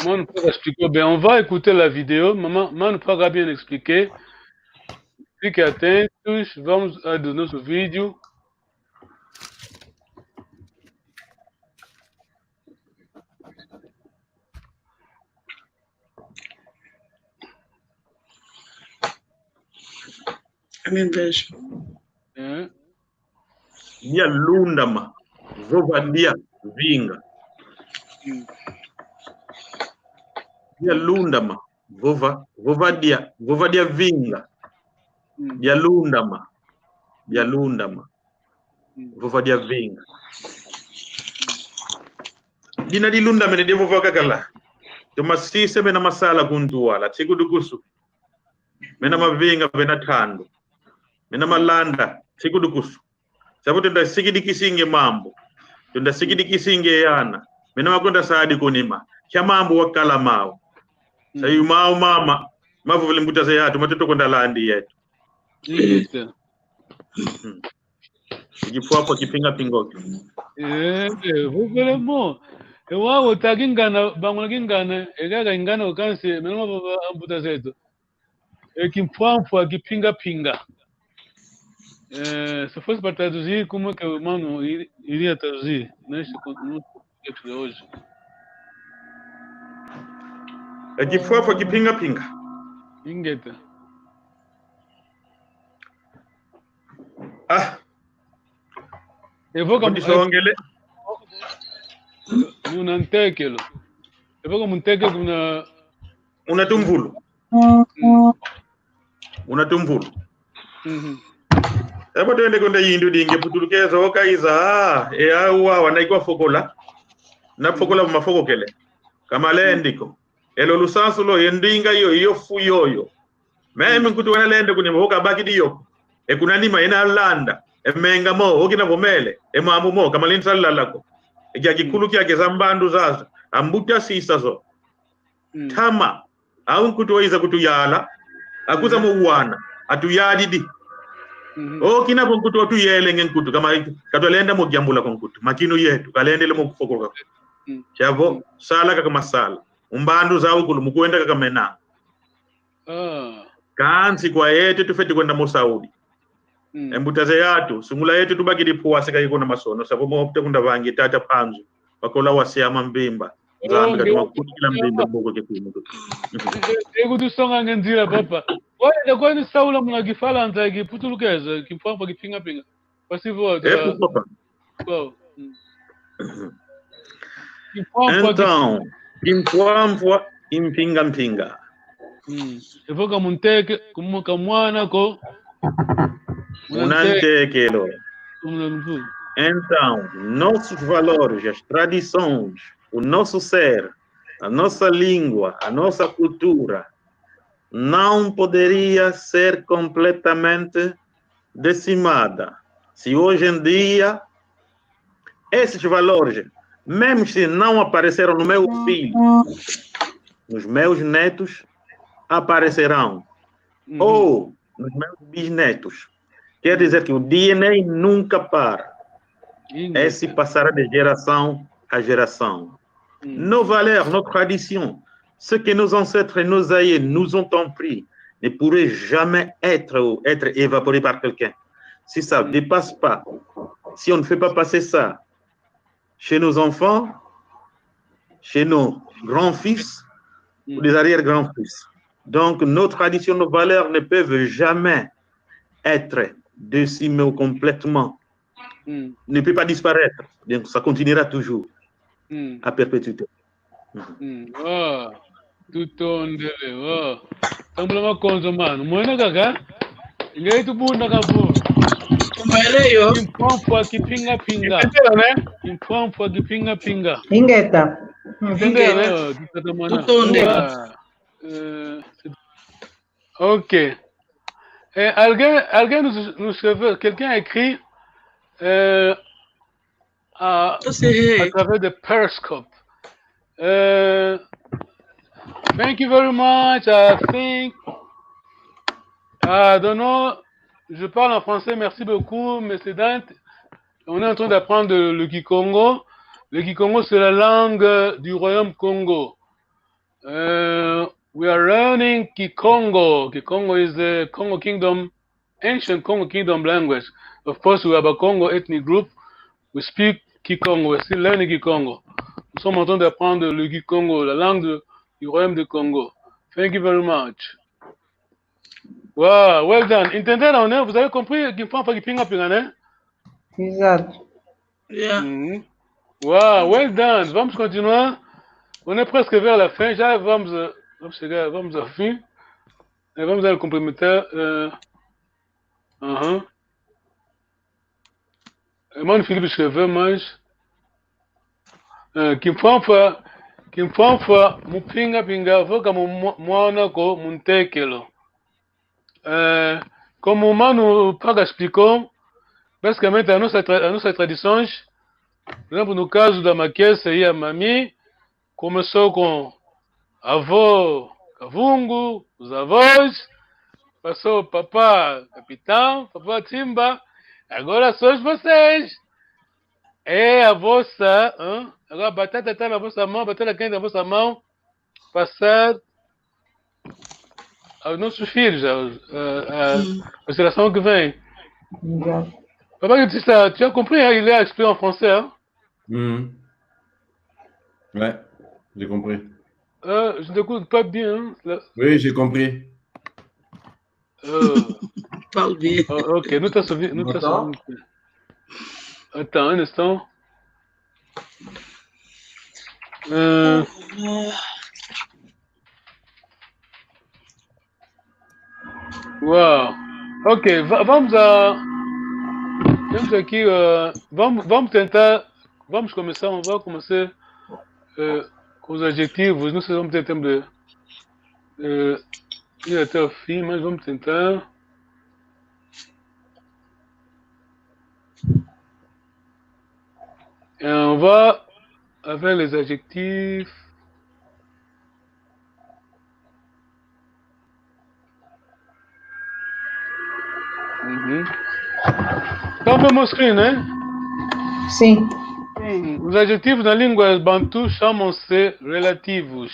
mano Paka explicou bem. On va écouter la vidéo. Maman, mano Paka a bien expliqué. Fiquem atentos. Vamos ao nosso vídeo. Ami mvejo. Eh? Dia lundama, vova dia vinga. Mm. Dia lundama, vova, vova dia, vova dia vinga. Mm. Dia lundama, dia lundama. Mm. Vova dia vinga. Dina dilundamene dia vova kakala. Toma sise mena masala kuntuala, tikudukusu. Mena mavinga, mena tandu. Mena malanda, tikudukusu. Sabu tunda sikidikisinge mambu. Tunda sikidikisinge yana. Mena makonda sadi kunima. Kia mambu wakala mau. Sayu mau mama. Mavuvile mbuta za yatu, matuto konda landi yetu. Ingeta. Hmm. Kimpwampwa, kimpingapinga. Eh, eh, vraiment. E wau ta kingana, bangula kingana, e kaka kingana o kansi, meno mavava a mbuta zeto. E kimpwampwa, kimpingapinga. Eh, se fosse para traduzir, como é que o mano ir-, iria traduzir neste con-, no contexto de hoje? E kimpwampwa, kimpingapinga. Ingeta. Ah. Evoca mu-, disongele. Muna ntekelo. Evoca mu ntekelo kuna. Muna tumvulu. Mm. Muna tumvulu. Mhm. Ebo twende konda yindu dinge putulukezo okaiza, e awa wana ikwa fokola. Na fokola mafokokele. Kamalendi ko. E lo lusansu lo, ye ndinga yo, yo fu yoyo. Même nkutu wena lenda kuna vo kabakidi yo ko. E kuna nima yena landa. E menga mo, okina vo mele. E mambu mo, kamalenda lala ko. E kia kikulu kia ke za mbandu zazo. Ambuta sisa zo. Ntama. Au nkutu wayiza kutuyala. Akuza mu wana. Atuyadidi. Okina vo nkutu watuyelenge nkutu. Kama katwalenda mo yambula ko nkutu. Makinu yetu. Kalendele mo kufokoka. Sia vo, sala kaka masala. Mbandu zawu kulu mu kwenda kaka mena. Ah. Kansi kwa yetu tufwete kwenda mu Saudi. E mbuta ze yatu, sungula yetu tubakidi pwasa ka iko na masono, sa vo mo te kunda vangi tata Panzu, bakola wasiama mvimba. Nzambi katuma kutukila mvimba mboko ke kimutu. Ekutusonga nge nzila, papa. Wale kwani saula muna Kifalansa, Kiputulukezo, Kimpwapwa, Kimpingapinga. Pasi vo, eh, pourquoi pas? Bon. Kimpwapwa, Então, Kimpwapwa, Kimpingampinga. Evoka munteke, kumuka mwana ko. Muna ntekelo. Muna nvu. Então, nossos valores, as tradições, o nosso ser, a nossa língua, a nossa cultura, não poderia ser completamente decimada. Se hoje em dia esses valores, mesmo se não apareceram no meu filho, nos meus netos aparecerão. Ou nos meus bisnetos. Quer dizer que o D N A nunca para. É se passará de geração a geração. Nos valeurs, nos traditions, ce que nos ancêtres et nos aïeux nous ont appris ne pourrait jamais être, être évaporé par quelqu'un. Si ça ne dépasse pas, si on ne fait pas passer ça chez nos enfants, chez nos grands-fils ou des arrière-grands-fils. Donc, nos traditions, nos valeurs ne peuvent jamais être décimées complètement. Ne peut pas disparaître. Donc, ça continuera toujours à perpétuité. Oh, tutondele, oh. Tambula makonzo, mano. Mwena kaka? Nge tubunda kapo. Kumeleyo. Kimpwapwa, Kimpingapinga. Kimpwapwa, Kimpingapinga. Ingeta. Tutondele, oh, tutatamana. Tutondele. Ah, euh, c'est Ok. Et alguém, alguém nos, nos escreveu, quelqu'un a écrit, euh, à, à travers de Periscope. Euh, thank you very much. I think, I don't know, je parle en français. Merci beaucoup, monsieur Dante. On est en train d'apprendre le kikongo. Le kikongo, c'est la langue du royaume Kongo. Uh, we are learning Kikongo. Kikongo is the Kongo Kingdom, ancient Kongo Kingdom language. Of course, we are a Kongo ethnic group. We speak Kikongo. We're still learning Kikongo. Nous sommes en train d'apprendre le Kikongo, la langue de, du royaume de Kongo. Thank you very much. Wow, well done. Entendez, là, on est, vous avez compris, Kimpwapwa, Kimpingapinga, hein? Exato. Yeah. Wow, well done. Vamos continuar. On est presque vers la fin. Já vamos, eh, vamos chegar, vamos ao fim. Eh, vamos dar o cumprimentar. Eh, aham. Irmão Filipe escreveu mais. Eh, Kimpwapwa, Kimpwapwa, Kimpingapinga, evoka mu-, mu-, mwana ko, mu ntekelo. Euh, como o mano Paga explicou, basicamente a nossa tra-, a nossa tradições, por exemplo, no caso da maquesa e a mami, começou com avô Kavungu, os avós, passou papá Capitão, papá Timba, agora sois vocês. É a vossa, hã? Agora batata tá na vossa mão, batata quente na vossa mão, passar aos nossos filhos, aos, a, a, a geração que vem. Exato. Papa, tu as, tu as compris, hein? Il a expliqué en français, hein? Mhm. Ouais, j'ai compris. Euh, je n'écoute pas bien, hein, là. Oui, j'ai compris. Euh, parle bien. Oh, ok, nous t'as sauvé, nous t'as sauvé. Attends un instant. Euh, wow. Ok, va-, vamos a, vamos aqui, euh, vamos, vamos tentar, vamos começar, on va commencer, euh, Os adjetivos, não sei se vamos ter tempo de, eh, ir até o fim, mas vamos tentar. Et on va avec les adjectifs. Uhum. Tá vendo meu screen, né? Sim. Os adjetivos na língua bantu chamam-se relativos.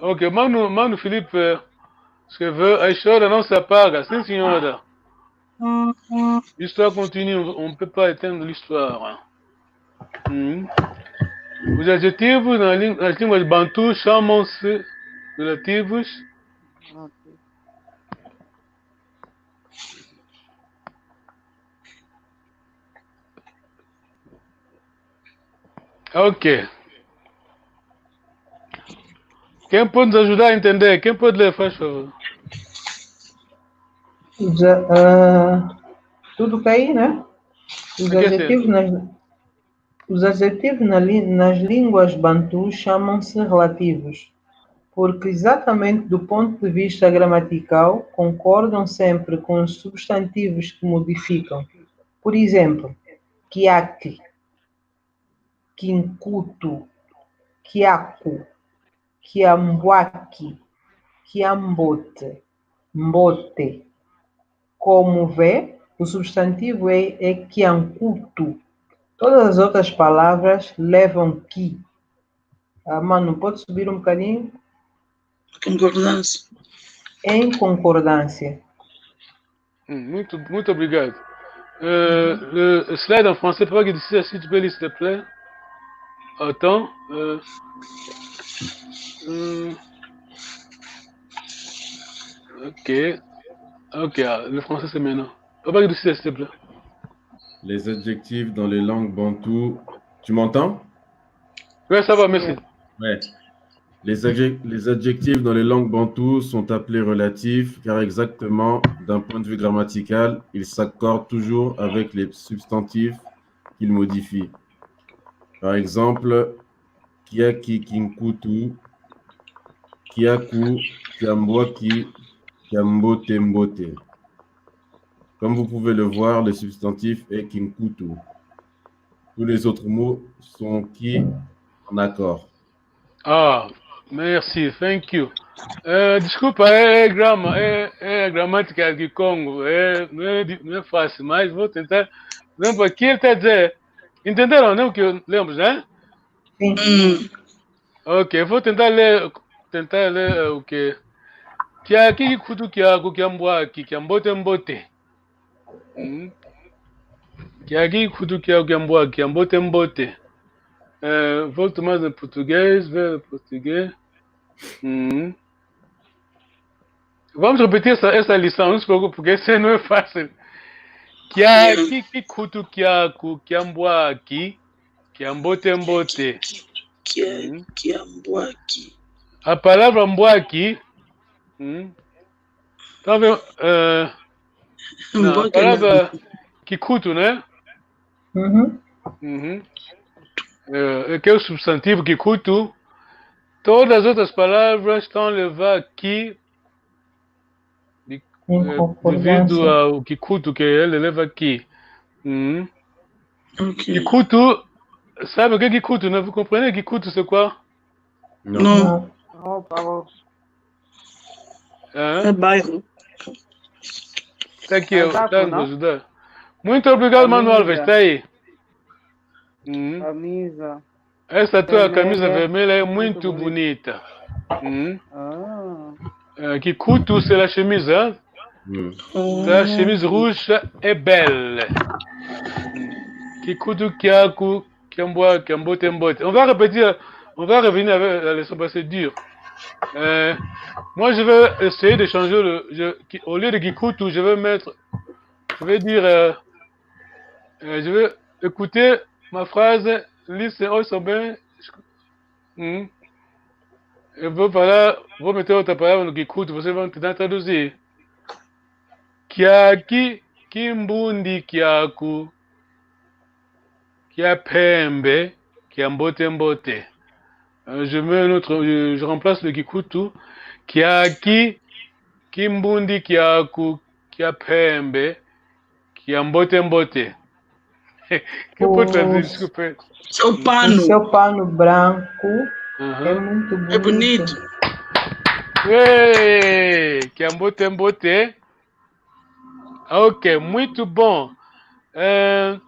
Ok, mano, mano Felipe escreveu: a história não se apaga. Sim, senhora. L'histoire continue, on ne peut pas éteindre l'histoire. Uhum. Os adjetivos na lin- nas línguas bantu chamam-se relativos. Ok. Quem pode nos ajudar a entender? Quem pode ler, faz favor? Os a- ah, tudo que aí, né? Os Aqui é adjetivos nas, os adjetivos na li- nas línguas bantu chamam-se relativos, porque exatamente do ponto de vista gramatical concordam sempre com os substantivos que modificam. Por exemplo, kiaki, kinkutu, kiaku, kiambwaki, kiambote, mbote. Como vê, o substantivo é, é kiankutu. Todas as outras palavras levam ki. Ah, mano, pode subir um bocadinho? Concordância. Em concordância. Hum, muito, muito obrigado. Euh, le slide en français, papa Guidussi, si tu peux lire, s'il te plaît. Attends. Euh, euh, ok. Ok, ah, le français, c'est maintenant. Papa Guidussi, s'il te plaît. Les adjectifs dans les langues bantou. Tu m'entends? Ouais, ça va, merci. Ouais. Les, adje- les adjectifs dans les langues bantou sont appelés relatifs car exactement, d'un point de vue grammatical, ils s'accordent toujours avec les substantifs qu'ils modifient. Par exemple, kiaki kinkutu, kiaku, kiambwaki, kiambote mbote. Comme vous pouvez le voir, le substantif est kinkutu. Tous les autres mots sont ki en accord. Ah, merci, thank you. Eh, desculpa, é, é grama, é, é gramática de Congo, é, não é, di- não é fácil, mas vou tentar. Por exemplo, aqui ele está a dizer, entenderam, né, o que eu lembro, né? Sim. Hum. Ok, vou tentar ler, tentar ler eh, o quê? Kiaki kinkutu kiaku, kiambwaki, kiambote mbote. Hum? Kiaki kinkutu kiaku, kiambwaki, kiambote mbote. Eh, volto mais em português, ver português. Hum. Vamos repetir essa, essa lição, não se preocupe, porque isso não é fácil. Kiaki kinkutu kiaku, kiambwaki, kiambote mbote. Kia, Hum. kiambwaki. A palavra mbwaki, hum, tá vendo? Eh, não, a Mbwaki na- palavra kinkutu, né? Uhum. Uhum. Eh, é que é o substantivo kinkutu. Todas as outras palavras estão a levar ki, de- Em eh, concordância. devido ao kinkutu, que ele leva ki. Uhum. Ok. Kinkutu, sabe o que é kinkutu, né? Vous comprenez kinkutu, c'est quoi? Não. Ah, Oh, bravo. Hein? É bairro. Tá aqui, É eu, saco, tá, não? José. Muito obrigado, Manuel Alves, Camisa. Tá aí. Uhum. Camisa. Essa tua Vermelha. Camisa vermelha é muito Muito bonita. Bonita. Uhum. Ah. Euh, kinkutu, c'est la chemise, hein? Hmm. La chemise rouge est belle. Kinkutu kiaku, kiambwa, kiambote mbote. On va répéter, on va revenir avec la leçon parce que c'est dur. Euh, moi, je vais essayer de changer le. Je, ki- au lieu de kinkutu, je vais mettre. Je vais dire. Euh, euh, je vais écouter ma phrase. Listen also bien. Hmm. E vou falar, vou meter outra palavra no kinkutu, vocês vão tentar traduzir. Kiaki kimbundi kiaku. kia mpembe, kia mbote mbote. Euh, je mets un autre, euh, je remplace le kikutu. Kiaki, kimbundi kiaku, kia mpembe, kia mbote mbote. Que pode traduzir, desculpa. Seu pano. Seu pano branco é Aham. muito bonito. É bonito. Ei, kia mbote mbote. Ok, muito bom. É,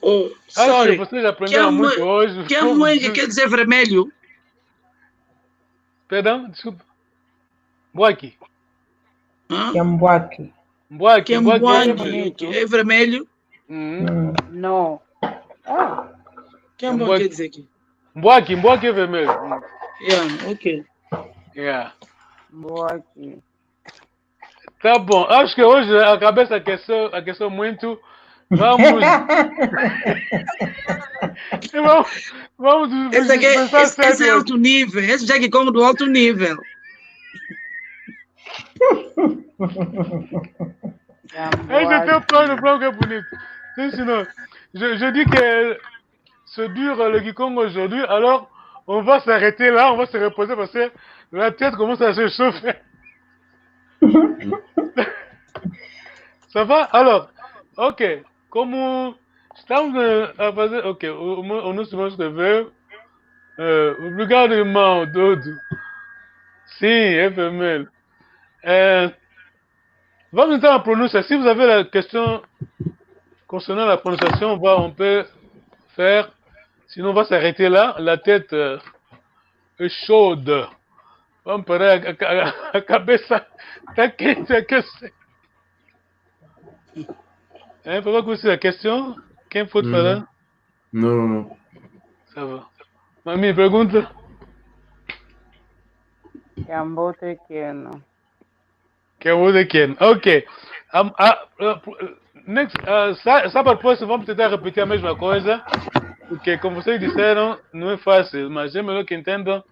Oh, acho que sorry. vocês aprenderam Kiamwe- muito hoje. Kiamwenge quer dizer vermelho? Perdão, desculpa. Mbwaki. Hã? Kiambwaki. Mbwaki, mbwaki é Kiambwaki bonito. É vermelho? Uhum. Hum. Não. Ah, Kiambwaki quer dizer que Mbwaki, mbwaki é vermelho. Yeah, ok. Yeah. Mbwaki. Tá bom. Acho que hoje a cabeça aqueceu, aqueceu muito. Vamos. Vamos, vamos Esse aqui é, pensar esse, esse é sério. Alto Nível. Esse já que come do Alto Nível. Eh, j'étais au point de prendre que bonito. Sim, sinon, je, je dis que c'est dur le Kikongo aujourd'hui, alors on va s'arrêter là, on va se reposer parce que la tête commence à se chauffer. Ça va? Alors, ok, como estamos eh, a fazer, ok, o, o, o nosso irmão escreveu, eh, obrigado, irmão Dodo. Sim, é vermelho. Eh, vamos então à pronúncia. Si vous avez la question concernant la prononciation, on va, on peut faire. Sinon, on va s'arrêter là. La tête euh, est chaude. Vamos parar a, a, a cabeça. Tá quente, tá quente. Hein, papa, qual c'est la question? Quem pode Uhum. falar? Não, não, não. Ça va. Mami, pergunta. Kiambote kieno. Kiambote kieno. Ok. Um, ah, uh, next, uh, ça, ça par rapport, vamos tentar repetir a mesma coisa. Porque, como vocês disseram, não é fácil, mas é melhor que entendam,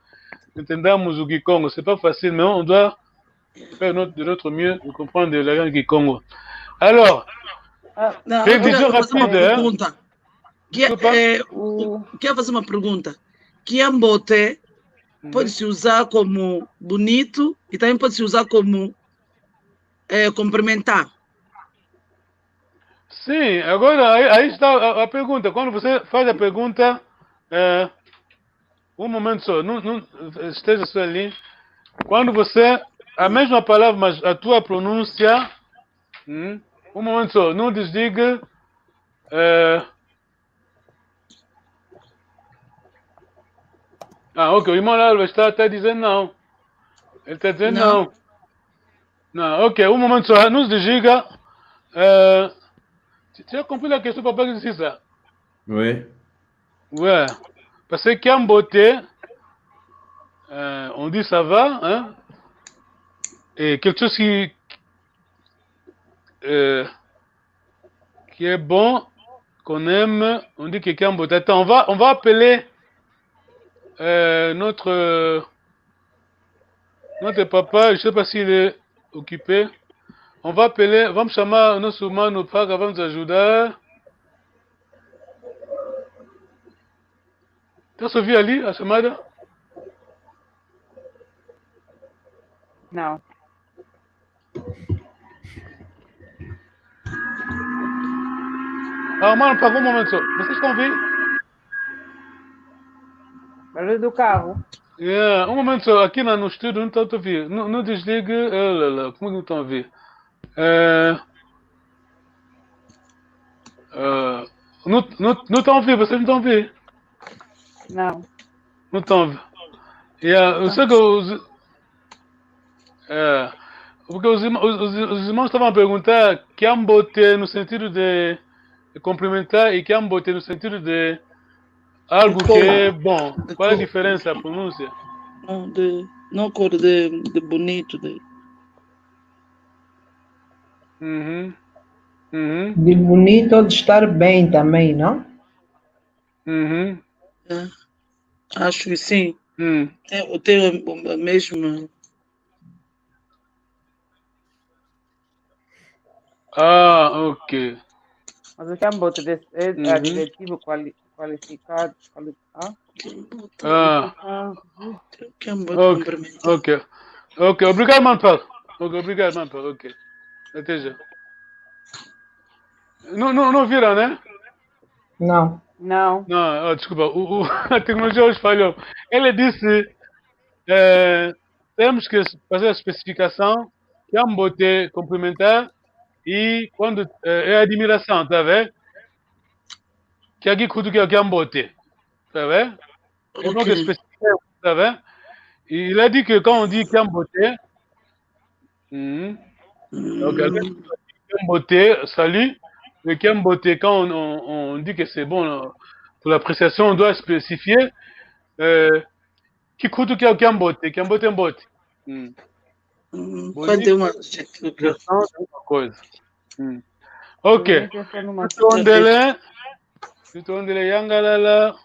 entendamos o Kikongo. C'est pas facile, mais on doit faire notre, de notre mieux de comprendre la langue Kikongo. Alors, Ah, Não, Revisão eu quero fazer uma rápida, hein? Pergunta. Que, Desculpa. É, o quero fazer uma pergunta. Kiambote pode se usar como bonito e também pode se usar como é, cumprimentar. Sim, agora aí, aí está a, a pergunta. Quando você faz a pergunta, é, um momento só, não, não, esteja só ali. Quando você, a mesma palavra, mas a tua pronúncia, hum, um momento só, não desligue. É, ah, ok, o irmão Lalo está, está dizendo não. Ele está dizendo não. Não, ok, um momento só, não se desliga. Euh, tu, tu as compris la question, papa, que c'est ça? Oui. Ouais. Parce que Kiambote, euh, on dit ça va, hein? Et quelque chose qui, euh, qui est bon, qu'on aime, on dit que Kiambote. Attends, on va, on va appeler euh, notre, euh, notre papa, je sais pas s'il est occupé. On va appeler, vamos chamar o nosso mano Paga, vamos ajudar. Tá só via ali a chamada? Não. Ah, mano, para um momento só. Vocês estão a ouvir? Barulho do carro. Yeah, um momento só. Aqui na, no estúdio não estão a ouvir. Não, não desligue. Ah, lá, lá. Como é que não estão a ouvir? É, ah, não, não, não estão a ouvir, vocês não estão a ouvir? Não. Não estão a ouvir. Yeah, eu sei que os, é, porque os, irmã- os, os, os irmãos estavam a perguntar Kiambote no sentido de, de cumprimentar e Kiambote no sentido de algo De que cor. é bom. De Qual é a cor. Diferença, a pronúncia? Não, de, não cor de, de bonito. De, Uhum. Uhum. De bonito ou de estar bem também, não? Uhum. é, acho que sim. Hum. Tem, tem a, a mesma. Ah, ok. Mas o kiambote des-, é, é Mhm. adjetivo quali-, qualificado, quali-, ah? Ah, Ah, Kiambote ok, complementar. Ok. Ok, obrigado, mano Paulo. Ok, obrigado, mano Paulo. Ok. Até já. Não, não, não viram, né? Não. não. Não, oh, desculpa, o, o- a tecnologia hoje falhou. Ele disse, eh, temos que fazer a especificação, kiambote complementar, e quando, eh, é admiração, tá vendo? Kiaki kutu kia kiambote, tá vendo? É bom que Ok. spécifique, tá vendo? E il a dit que quand on dit kiambote, mhm. Donc, alors, kiambote, salut. Le kiambote, quand on, on, on dit que c'est bon, euh, pour l'appréciation, on doit spécifier, euh, ki kutu kia kiambote, kiambote mbote. Mm. Mm, Bon, pas ni- de moi, je- Je sens une cause. Mm. Ok. Tutondele. Tutondele yangalala.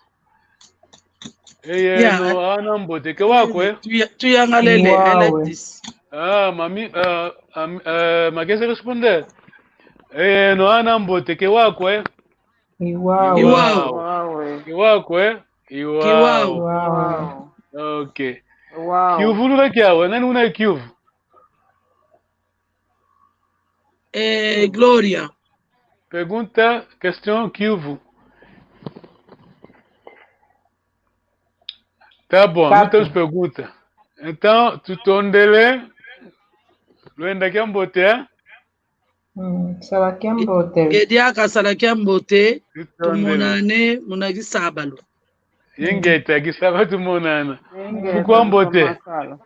Eye, Yeah. No, ana mbote. Ke wako, eh? Tu ya-, tu yangalele, Wow. I like this. Ah, mami, ah, am- eh, ma quer responder. Eye, no, ana mbote. Ke wako, eh? Iwau. Iwau. Wawe. Ke wako, eh? Iwau. Iwau. Uau. Wow. Ok. Wow. Kiuvu lula kiau, nani una kiuvu? Eh, Gloria. Pergunta, questão, kiuvu. Tá bom, Tá não temos bom. pergunta. Então, tutondele, lwenda kiambote, eh? Mm, sala kiambote. Ke diaka sala kiambote, Tutondele. tumonane, muna kisabalu. Ingeta, kisaba tumonana. Ingeta, Kukwambote. Masala.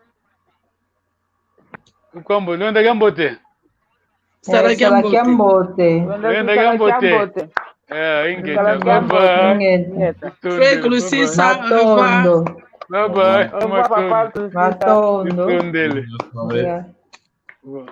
Kukwambote, lwenda kiambote. Sala Eh, sala kiambote. kiambote. Wenda Lwenda kusala kiambote. kiambote. Eh, ingeta, Sala bye kiambote. Bye. Ingeta. Fé Tutondele, bye Kulusisa, bye. au revoir. Matondo. Bye bye. Au revoir, papa Kulusisa. Matondo. Tutondele. Yeah. Bon.